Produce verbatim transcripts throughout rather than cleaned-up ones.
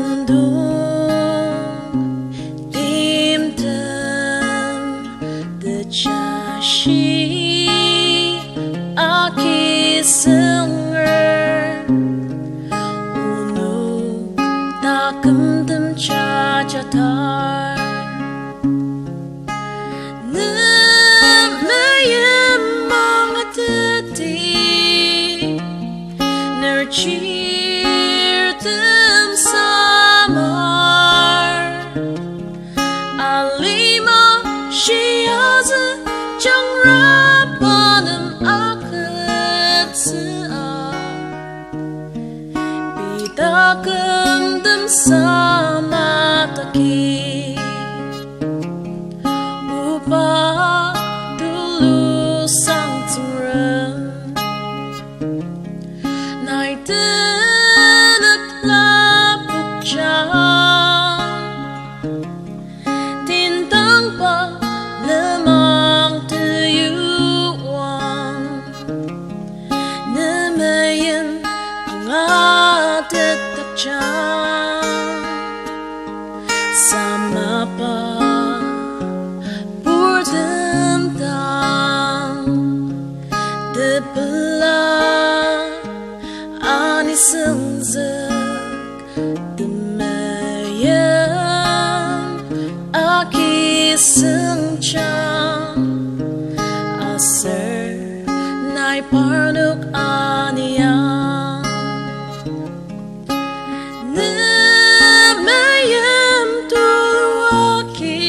Nung timtem tejashi akisünger, onok takümtem jajatar. Ne meim mangateti, ner chirtem samar. Alima shiazü jangraba nem aketsüa. Pei takümtem samataki, oba tulu sang Tsüngrem. Nai tenük lapokja, tintangba lenmang teyuang, ne meim angatetdakja. Samaba purtem dang tepela anisüngzük, temeim akisüngjang, aser nai parnok aniang. Ne meim tulu agi,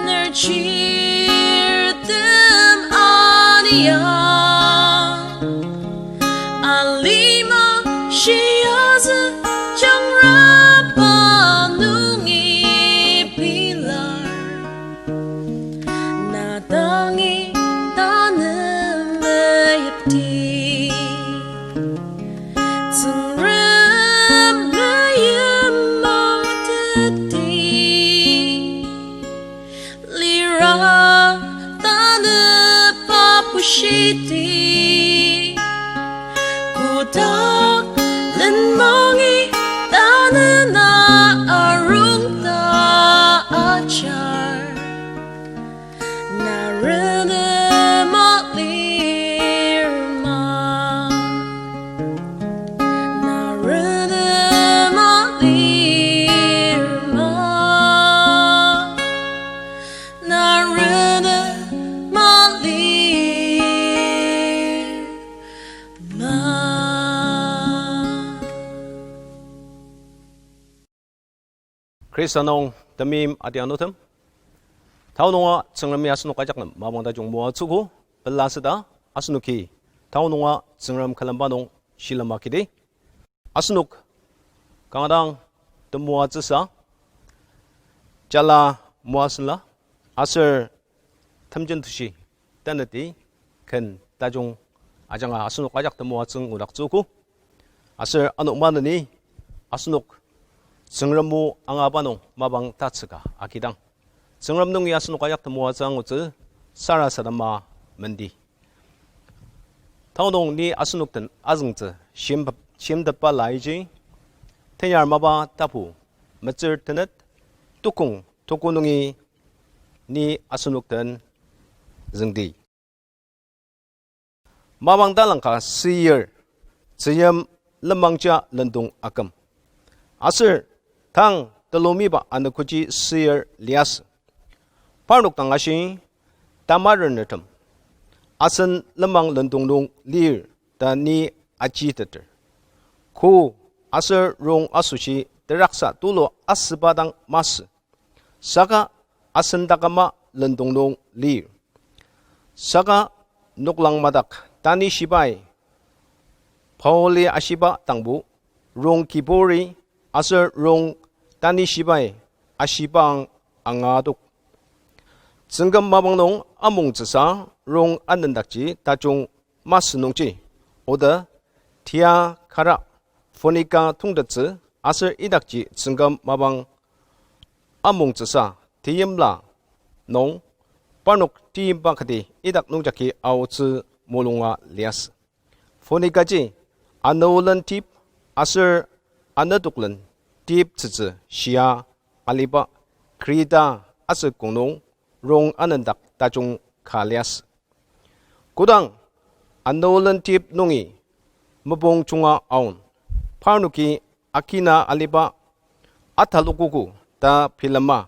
ner chirtem aniang. Alima shiazü jangraba nungi pilar, na dangi tanü meyipti. Tsüngrem meim mangateti, lira tanü pa pushiti. Kotak lenmangi tanü na arung ta ajar. Na renema lir ma? Na renema lir ma? Na renema lir ma? Khrista nung temeim atianutem, tao nunga Tsüngremi asenok ajak nem mapang tajung moatsüogo. Pelasüda asenoki tao nunga Tsüngrem külemba nung shilem akidi. Asenok kanga dang temoatsüsa jala moasenla, aser temjen teshi taneti ken tajung ajanga asenok ajak temoatsü ngudaktsüogo. Aser ano maneni asenok Tsüngrem o angaba nung mapang tatsüka agidang, Tsüngrem nungi asenok ajak temoatsü angutsü sarasadema mendi. Tao nung ni asenok den azüngtsü shim-, shimtetba laiji, Tenyar Mapa tapu metsür tenet tukong tuko nungi ni asenok den züngdi. Mapang talangka süir, tzüyim lenmangja lendong aküm. Aser tang telomiba anogoji süir liasü. Parnok dang ashi, tamarenertem asen lenmang lendong nung lir ta ni ajiteter. Ko aser rong asoshi teraksa tulu asüba dang masü. Saka asen takama lendong nung lir. Saka noklang madak tanishibai, Pauli ashiba tangbo, rong kiburi aser rong tanishibai ashibang angadok. Tsüngküm mapang nung amongtsüsa rong anendakji tajung masü nungji, oda Tiakara, Fonika tongtettsü aser idakji tsüngküm mapang amongtsüsa teimla nung parnok teimba kati idak nungjagi aotsü mulunga liasü. Fonikaji anolen tip aser anetoklen teptsütsü shia aliba Kreta aser kong nung rong anendak tajung ka liasü. Kodang anolen tep nungi mopung junga aon, parnoki akina aliba atalokogo ta bilema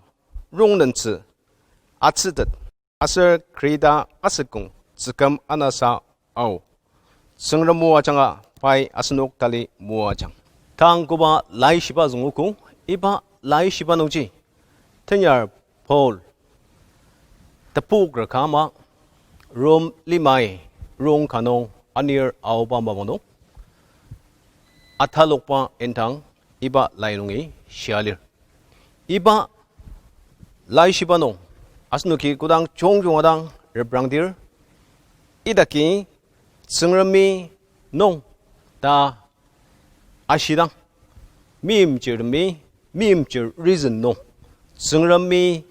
rong nentsü atsütet, aser Kreta asekong tsüküm anasa ao. Tsüngrem moajanga pai asenok tali moajang. Tang koba laishiba züngogo, iba laishiba nungji tenyar Paul tepok raka ama Rom limai rong ka nung anir aoba mapang nung atalokba indang iba lai nungi shia lir. Iba laishiba nung asenoki kodang jungjunga dang reprangdir, idaki Tsüngremi nung ta ashidang, meimchirtemi, meimchir reason nung Tsüngremi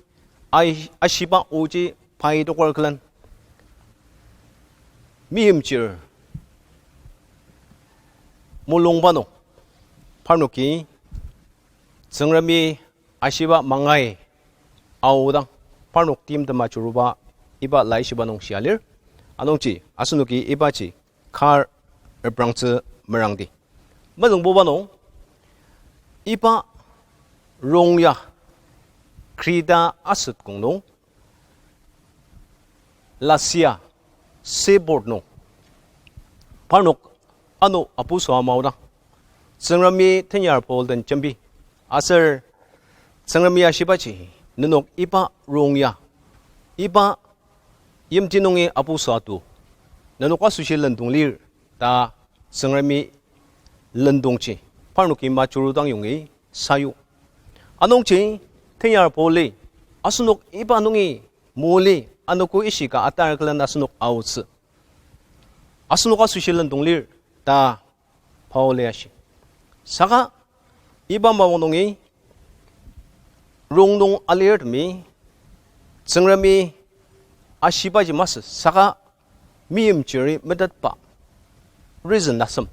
ai- ashiba oji pai tokar külen meimchir mulungba nung parnoki Tsüngremi ashiba mangai aodang parnok timtem ajuruba iba laishiba nung shia lir. Anungji asenoki ibaji kar reprangtsü merangdi. Mezüngbuba nung iba rong ya Kreta aset kong nung Lasea seaport nung parnok ano apusua maodang, Tsüngremi tenyar Paul den jembi, aser Tsüngremi ashibaji, nenok iba rong ya, iba yimti nungi apusua to, nenok asoshi lendong lir ta Tsüngremi lendongji parnoki majurudang yongi sayu. Anungji tenyar Pauli asenok iba nungi moli anogo ishika atar külen asenok aotsü, asenok asoshi lendong lir ta Pauli ashi. Saka iba mapang nungi rong nung alirtemi Tsüngremi ashibaji masü, saka meimchiri metetba reason asem,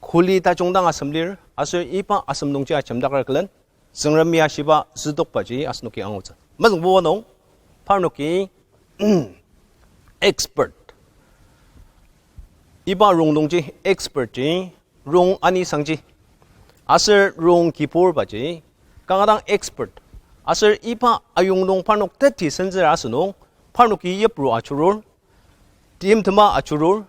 kuli tajung dang asem lir, aser iba asem nungji ajemdaker külen Tsüngremi ashiba zütokbaji asenoki angutsü. Mezüngbuba nung parnoki expert, iba rong nungji expert ji, rong anisangji, aser rong kibur baji kanga dang expert. Aser iba ayong nung parnok teti senzür asünung, parnoki yipru ajurur, timtema ajurur,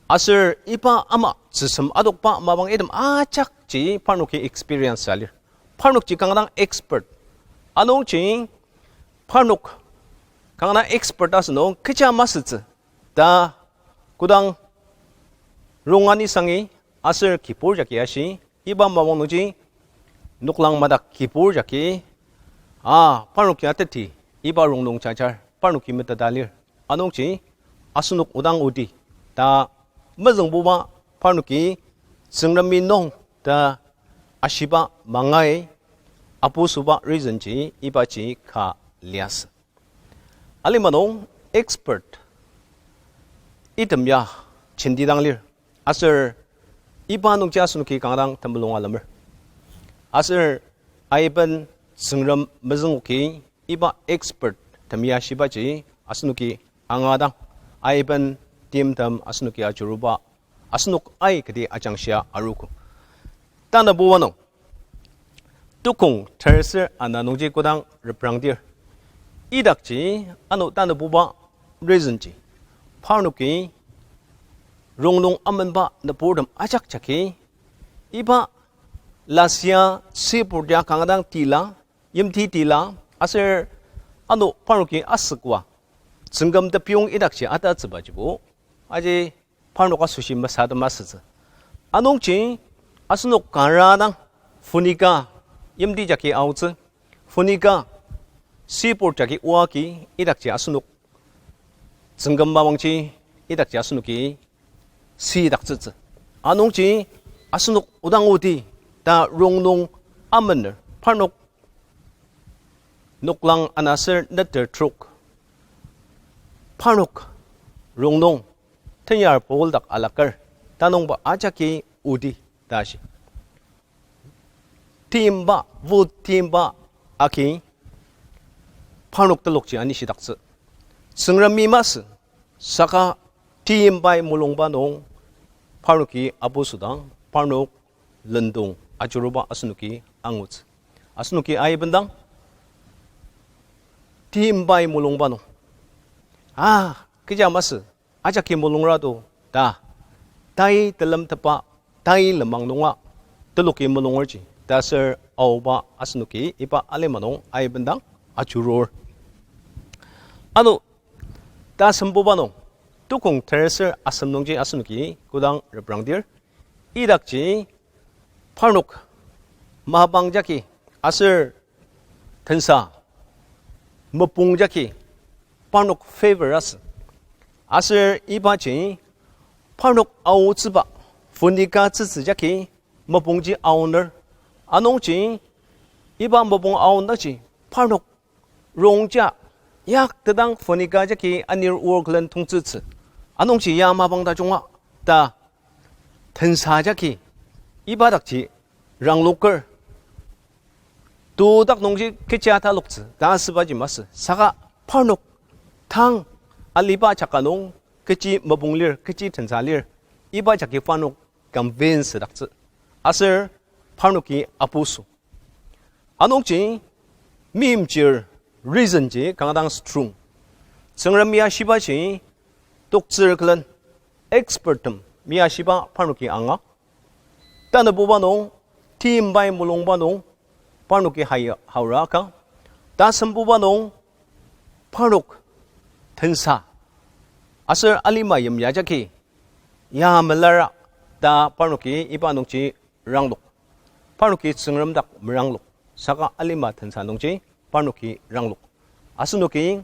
aser iba ama tsüsem adokba mapang item ajakji parnoki experience alir. Parnokji kanga dang expert. Anungji parnok kanga dang expert asünung kecha masütsü ta kodang rong anisangi aser kibur jagi ashi, iba mapang nungji noklang madak kibur jagi, a, parnoki ateti iba rong nung jajar, parnoki meteta lir. Anungji asenok odang odi ta mezüngbuba, parnoki Tsüngremi nung ta ashiba mangai apusüba reason ji ibaji ka liasü. Alima nung expert item ya jenti dang lir. Aser iba nungji asenoki kanga dang temulung alemer. Aser aiben Tsüngrem mezüng oki iba expert tem ya shibaji asenoki angadang, aiben timtem asenoki ajuruba asenok aikati ajangshia arogo. Tanabuba nung, tukong terser ana nungji kodang reprangdir, idakji ano tanabuba reason ji, parnoki rongnung amenba nüburtem ajak jagi, iba Lasea seaport ya kanga dang tila, yimti tila, aser ano parnoki asükba tsüngküm tepiyong idakji atatsübajibo, aji parnok asoshi mesatem asütsü. Anungji asenok kanga dang Fonika yimti jagi aotsü, Fonika seaport jagi oa agi idakji asenok tsüngküm mapangji idakji asenoki sidaktsütsü. Anungji asenok odang odi ta rongnung amener, parnok noklang ana aser neter trok, parnok rongnung tenyar Paul dak alaker, tanungba ajaki odi ta shi. timba, vote timba agi parnok telokji anishidaktsü. Tsüngremi masü, saka timbai mulungba nung parnoki apu südang, parnok lendong ajuruba asenoki angutsü. Asenoki aibendang, timbai mulungba nung, a, kecha masü, ajaki mulungra to, ta, tai telemtepa, tai lenmang nunga teloki mulungerji ta aser aoba asenoki iba alima nung aibendang ajurur. Ano, tasembuba nung, tukong terser asem nungji asenoki kodang reprangdir, idakji parnok mapang jagi aser tensa mopung jagi parnok favor asü. Aser ibaji parnok aotsüba Phoenicia tsütsü jagi mopungji aoner. Anungji iba mopung aondaji parnok rongja yak tetang Phoenicia jagi anir oar külen tongtsütsü. Anungji ya mapang tajunga ta tensa jagi iba dakji rangloker. Todak nungji kechi ataloktsü ta asübaji masü. Saka parnok tang aliba jaka nung kechi mopung lir, kechi tensa lir, iba jagi parnok convince daktsü. Aser parnoki apusü. Anungji meimchir reason ji kanga dang strong. Tsüngremi ashibaji toktsür külen experttem mi ashiba parnoki anga. Tanabuba nung, timbai mulungba nung, parnoki hai-, haura akang. Tasembuba nung, parnok tensa aser alima yimya jagi ya melara ta parnoki iba nungji ranglok. Parnoki Tsüngrem dak meranglok. Saka alima tensa nungji parnoki ranglok. Asenoki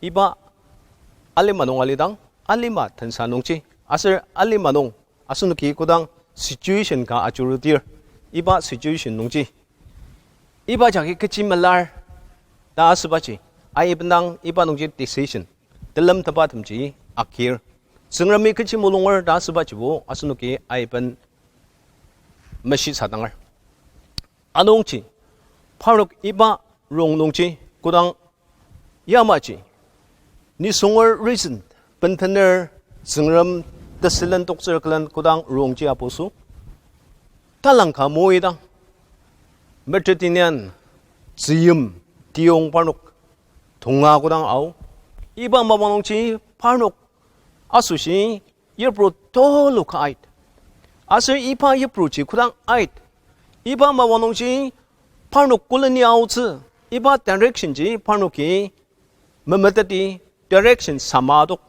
iba alima nung alidang, alima tensa nungji, aser alima nung asenoki kodang situation ka ajurudir, iba situation nungji iba jagi kechi melar ta asübaji, aibendang iba nungji decision telemtepatemji agir. Tsüngremi kechi mulunger ta asübajibo asenoki aiben meshisadanger. Anungji parnok iba rong nungji kodang yamaji nisunger reason bentener Tsüngrem tesülen toktsür külen kodang rongji apusü, talangka moidang, Mediterranean tzüyim tiyong parnok tonga kodang ao, iba mapang nungji parnok asoshi yipru tulu ka ait. Aser iba yipruji kodang ait, iba mapang nungji parnok koleni aotsü, iba direction ji parnoki memeteti direction sama adok.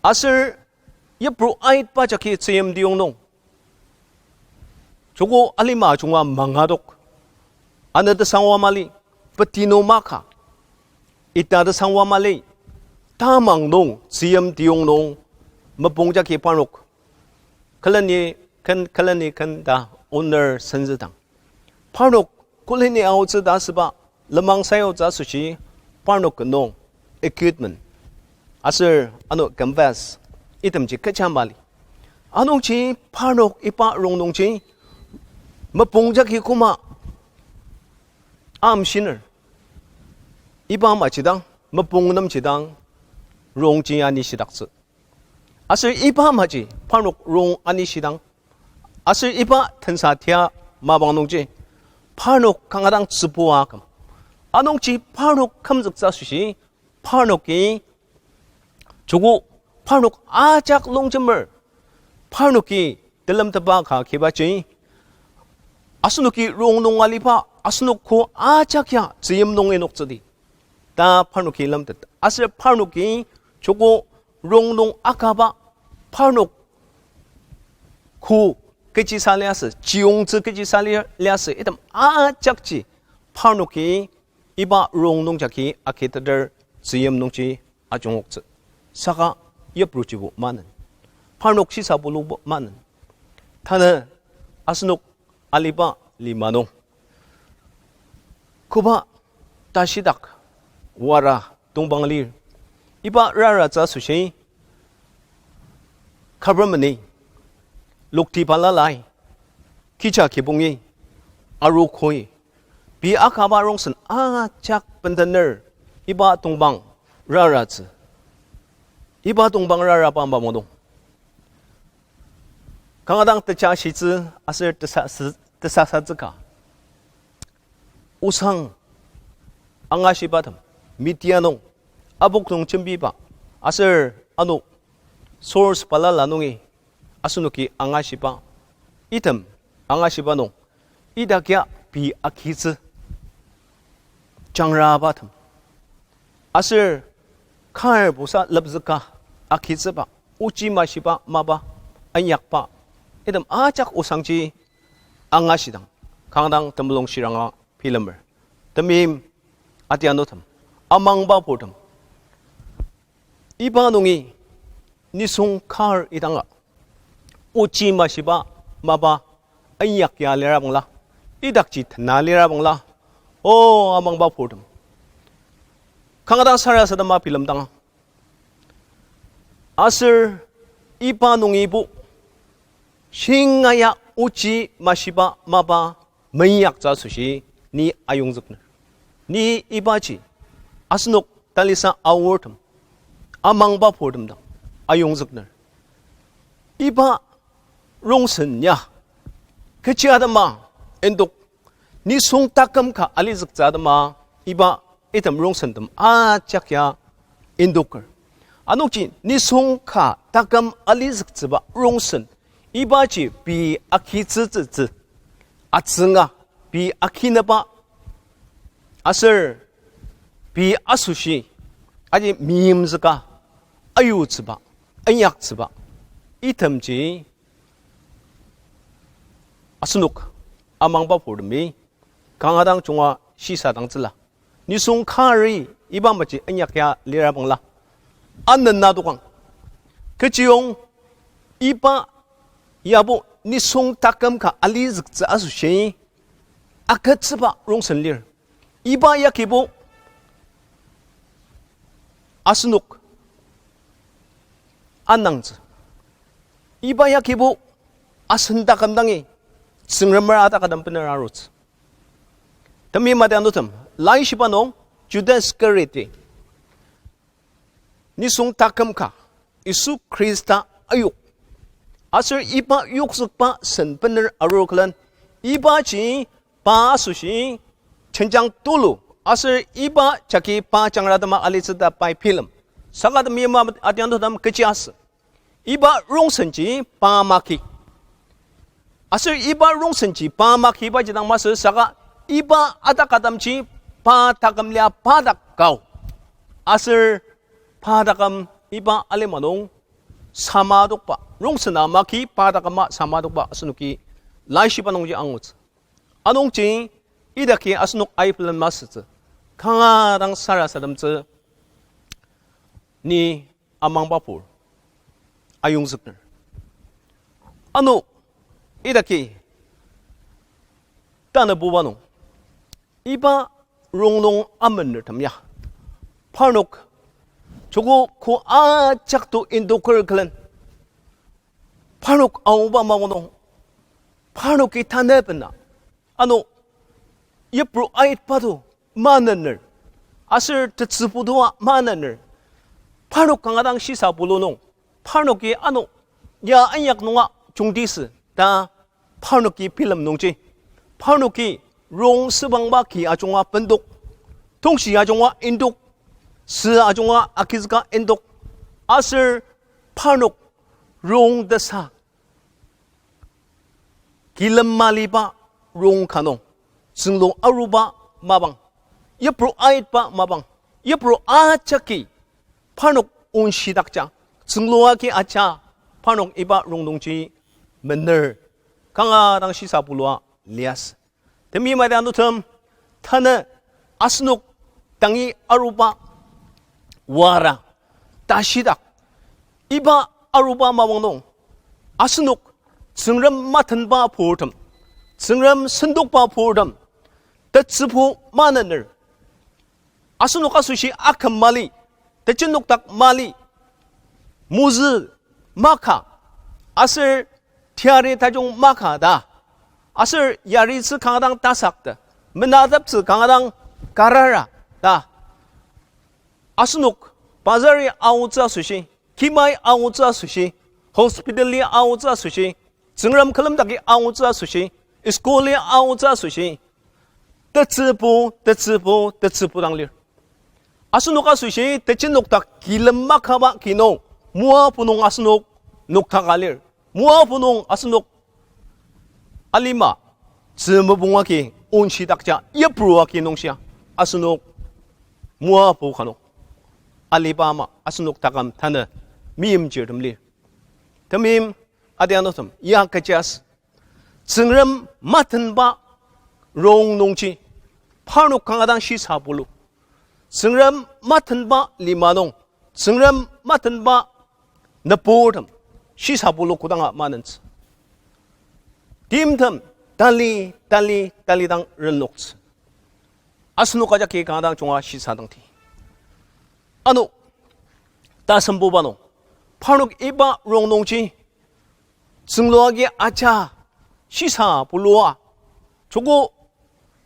Aser yipru aitba jagi tzüyim tiyong nung joko alima ajunga mangadok. Ana tesangwa mali, petinu maka, ita tesangwa mali, tamang nung tzüyim tiyong nung mopung jagi parnok küleni ken, küleni ken ta oner senzüdang, parnok koleni aotsü ta asüba lenmang sayutsü asoshi parnok nung equipment aser ano canvas itemji kecha mali. Anungji parnok iba rong nungji mopung jagi koma amshiner, iba amaji dang, mopung nemji dang rongji anishidaktsü. Aser iba amaji parnok rong anishidang, aser iba tensa tia mapang nungji parnok kanga dang tsübua aküm. Anungji parnok kümzüktsü asoshi parnoki joko parnok ajak longjemer, parnoki telemtetba ka kibaji, asenoki rong nung aliba asenok ko ajak ya tzüyim nung inoktsüdi ta parnoki lemtet. Aser parnoki joko rong nung akaba parnok ko kechisa liasü, chiyongtsü kechisa li-, liasü, item ajakji parnoki iba rong nung jagi agiteter tzüyim nungji ajungoktsü. Saka yiprujibo manen, parnok shisa bulubo manen, tanü asenok aliba lima nung koba tashidak wara tongpang lir. Iba raratsü asoshi government-i lokti balalai, kija kibongi arogoi, pei akaba rongsen ajak bendener, iba tongpang raratsü. Iba tongpang raraba mapang nung, kanga dang techa shitsü aser tesa-, tesasatsü ka, osang angashibatem, media nung, apok nung jembiba, aser ano source balala nungi asenoki angashiba, item angashiba nung, idak ya pei agitsü jangrabatem, aser kar busa lepzüka agitsüba, ochi mashiba mapa, inyakba, item ajak osangji angashidang, kanga dang temulung shiranga bilemer. Temeim adianutem, amangba purtem, iba nungi nisung kar idanga ochi mashiba mapa inyak ya lira bangla, idakji tena lira bangla, o amangba purtem, kanga dang sarasadema bilemdang. Aser iba nungibo shingaia ochi mashiba mapa meinyaktsü asoshi ni ayongzükner. Ni ibaji asenok talisa aortem, amangba purtem dang ayongzükner. Iba rongsen ya kechi atema indok, nisung taküm ka alizüktsü atema, iba item rongsentem ajak ya indoker. Anungji nisung ka taküm alizüktsüba rongsen, ibaji pei agitsütsütsü, atsünga, pei aginüba, aser pei asoshi aji meimzüka ayutsüba, inyaktsüba, itemji asenok amangba purtemi kanga dang junga shisadangtsüla. Nisung kari iba maji inyak ya lira bangla, anena dokang. Kechiyong iba yabo nisung taküm ka alizüktsü asoshi agütsüba rongsen lir. Iba yagibo asenok anangtsü. Iba yagibo asen taküm dangi Tsüngremer ataka dang bener arutsü. Temeim adianutem, laishiba nung Judas Iskariot-i nisung taküm ka Yisu Khrista ayok, aser iba yokzükba sen bener arur külen, ibaji pa asoshi jenjang tulu, aser iba jagi pa jangratema alitsü ta pai bilem. Saka temeim adianutem, kechiaser iba rongsenji pa maki. Aser iba rongsenji pa maki ibaji dang masü saka iba ataka damji pa taküm lia pa dak kao. Aser pa taküm iba alima nung samadokba, rongsen a maki pa taküma samadokba asenoki laishiba nungji angutsü. Anungji idaki asenok aibelen masütsü, kanga dang sarasademtsü, ni amangbapur ayongzükner. Ano idaki tanabuba nung iba rongnung amenertem ya, parnok joko ko ajak to indoker külen, parnok aoba mapang nung, parnoki tanü bena, ano yipru aitba to manener, aser tetsübu toa manener, parnok kanga dang shisa bulu nung, parnoki ano ya inyak nunga jungtisü ta parnoki bilem nungji, parnoki rong sübangba ki ajunga bendok, tongshi ajunga indok, sü ajunga agizüka indok, aser parnok rong tesa kilem maliba rong ka nung, tsünglung aruba mapang, yipru aitba mapang, yipru ajaki parnok onshidakja, tsünglung agi aja parnok iba rong nungji mener, kanga dang shisa bulua liasü. Temeim adianutem, tanü asenok dangi aruba wara tashidak, iba aruba mapang nung asenok Tsüngrem matenba purtem, Tsüngrem sendokba purtem, tetsübu manener, asenok asoshi aküm mali, tejenokdak mali, mozü maka, aser teyari tajung maka ta Aser yaritsü kanga dang tasak ta, menateptsü kanga dang karara ta. Asenok bazari aotsü asoshi, kimai aotsü asoshi, hospital-i aotsü asoshi, Tsüngrem külemdaki aotsü asoshi, school-i aotsü asoshi, tetsübu, tetsübu, tetsübu dang lir. Asenok asoshi tejen nokdak kilem makaba ki nung, moabu nung asenok noktaka lir. Moabu nung asenok alima, tzü mopung agi onshidakja, yipru agi nungshia, asenok moabu ka nung aliba ama asenok taküm tanü meimchirtem lir. Temeim adianutem, ya kechiaser Tsüngrem matenba rongnungji parnok kanga dang shisa pulu. Tsüngrem matenba lima nung, Tsüngrem matenba nüburtem shisa pulu kodanga manentsü. Timtem tali, tali, tali dang renloktsü. Asenok ajaki kanga dang junga shisadangdi. Ano, tasembuba nung, parnok iba rongnungji tsünglu agi aja shisa pulua, joko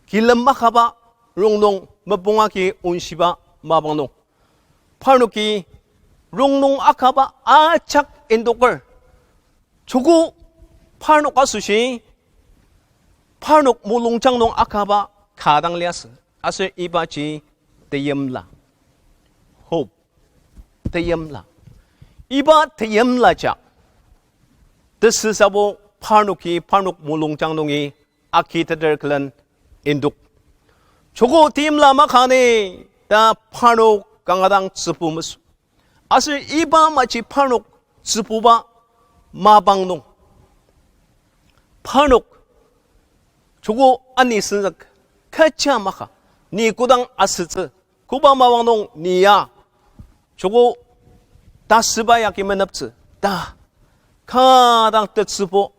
kilem makaba rongnung mopung agi onshiba mapang nung, parnoki rongnung akaba ajak indoker. Joko parnok asoshi, parnok mulungjang nung akaba ka dang liasü. Aser ibaji teyimla. Hope. Teyimla. Iba teyimla ja tesüsabo parnoki parnok mulungjang nungi agiteter külen indok. Joko teyimla makani ta parnok kanga dang tsübu mesü. Aser iba amaji parnok tsübuba mapang nung, parnok joko ani senzük kecha maka, ni kodang asütsü, koba mapang nung ni ya joko tasüba yagi meneptsü ta, kanga dang tetsübu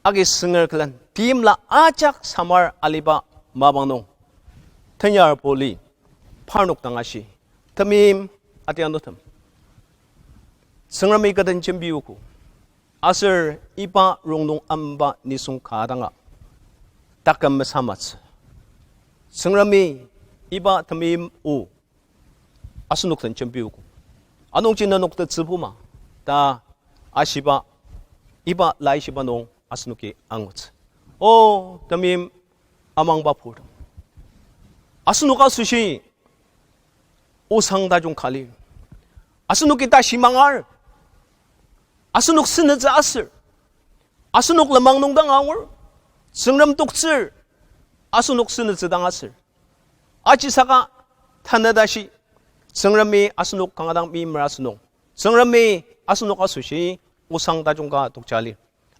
agi sünger külen teyimla ajak samar aliba mapang nung, tenyar poli parnok dang ashi, temeim adianutem, Tsüngremi kü den jembiogo, aser iba rongnung amba nisung ka danga taküm mesamatsü. Tsüngremi iba temeim o asenok den jembiogo. Anungji nenok tetsübuma ta ashiba, iba laishiba nung asenoki angutsü. O temeim amangba purtem, asenok asoshi osang tajung ka lir. Asenoki tashi mangar. Asenok senütsü aser, asenok lenmang nung dang angur. Tsüngrem toktsür, asenok senütsü dang aser, ajisaka tanü tashi Tsüngremi asenok kanga dang meimer asünung, Tsüngremi asenok asoshi osang tajung ka tokja lir.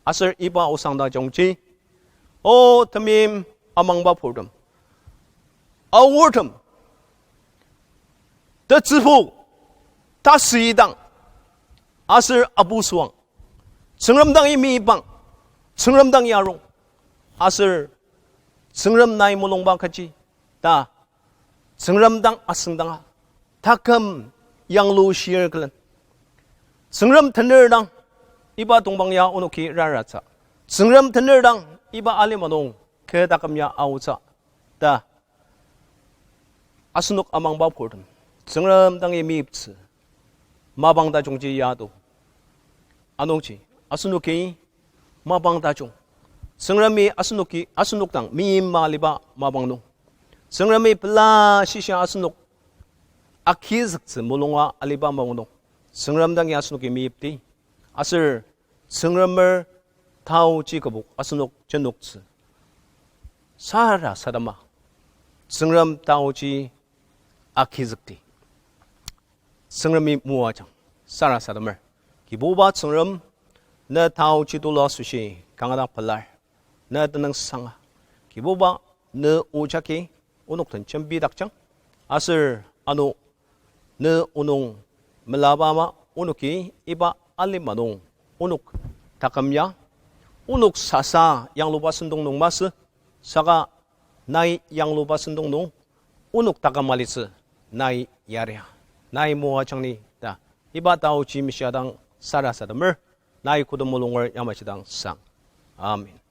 Aser iba osang tajungji, o temeim amangba purtem, aortem, tetsübu, tasüidang, aser abusuang, Tsüngrem dangi meipang, Tsüngrem dangi arung, aser Tsüngrem nai mulungba kaji ta Tsüngrem dang asüngdanga taküm yanglu shir külen, Tsüngrem tener dang iba tongpang ya onoki raratsü, Tsüngrem tener dang iba alima nung kü taküm ya aotsü ta asenok amangba purtem, Tsüngrem dangi meiptsü mapang tajungji yado. Anungji asenoki mapang tajung, Tsüngremi asenoki, asenok dang meima aliba mapang nung, Tsüngremi pela shisa asenok agizüktsü mulunga aliba mapang nung, Tsüngrem dangi asenoki meipdi. Aser Tsüngremer taoji kübok asenok jenoktsü sarasadema, Tsüngrem taoji agizükdi. Tsüngremi moajang sarasademer. Kibuba Tsüngrem, ne taoji tulu asoshi kanga dang pelar, ne tenüngsanga. Kibuba, ne o jagi onok den jembidakjang. Aser ano ne onok melaba ama onoki iba alima nung onok taküm ya, onok sasa yangluba sentong nung masü, saka nai yangluba sentong nung onok taküm alitsü nai yaria, nai moajangni ta iba taoji meshia dang sarasademer, nai kodem mulunger yamaji dang sang. Amen.